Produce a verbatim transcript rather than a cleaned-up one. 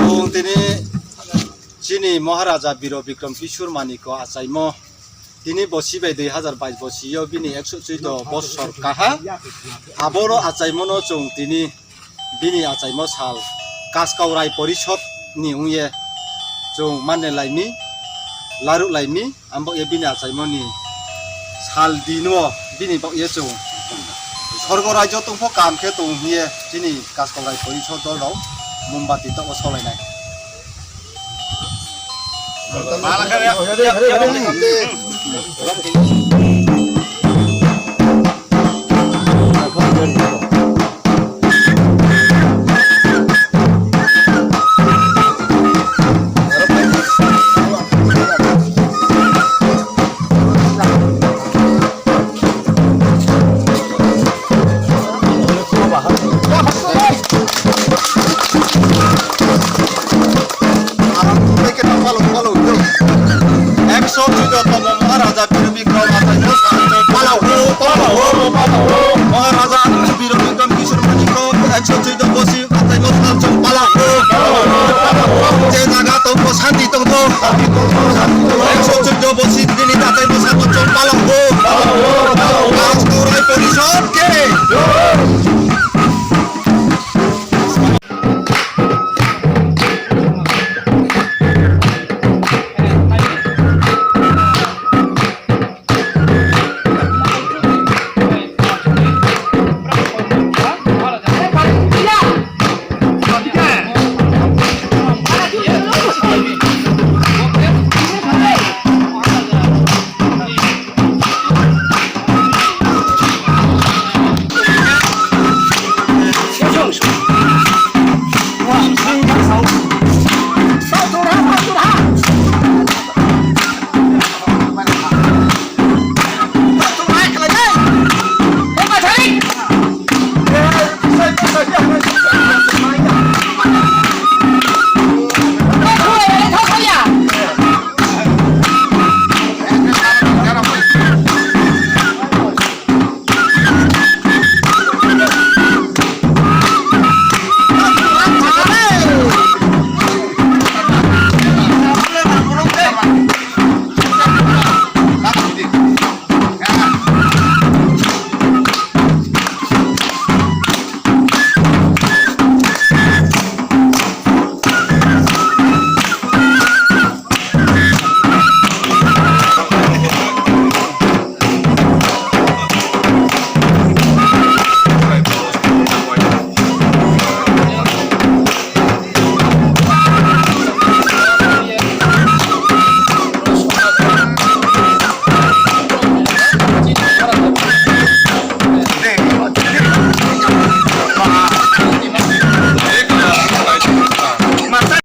Chung tini chini Maharaja Biro Bikrom Kishore Manikya achaimo, tini bosi bai dui hazar bais bosi yo bini ekso chuido bosor kaha. Aboro achaimo no chung tini bini achaimo sal Kaskau Rai Porishod ni ong ye chung manne lai mi, laruh lai mi, abo ye bini achaimo ni sal di no bini baoh ye chung sorgo raijo tong pho kaham khe tong hing ye chini Kaskau Rai Porishod dol rao mombati taoh wo solai nai. Ekso chuido tomo Maharaja Biro Bikrom achaimo sal chung palao, palao, palao. Maharaja Biro Bikrom Kishore Manikya ekso chuido bosi achaimo sal chung palao, palao. Je zaga tong pho santi tong thou.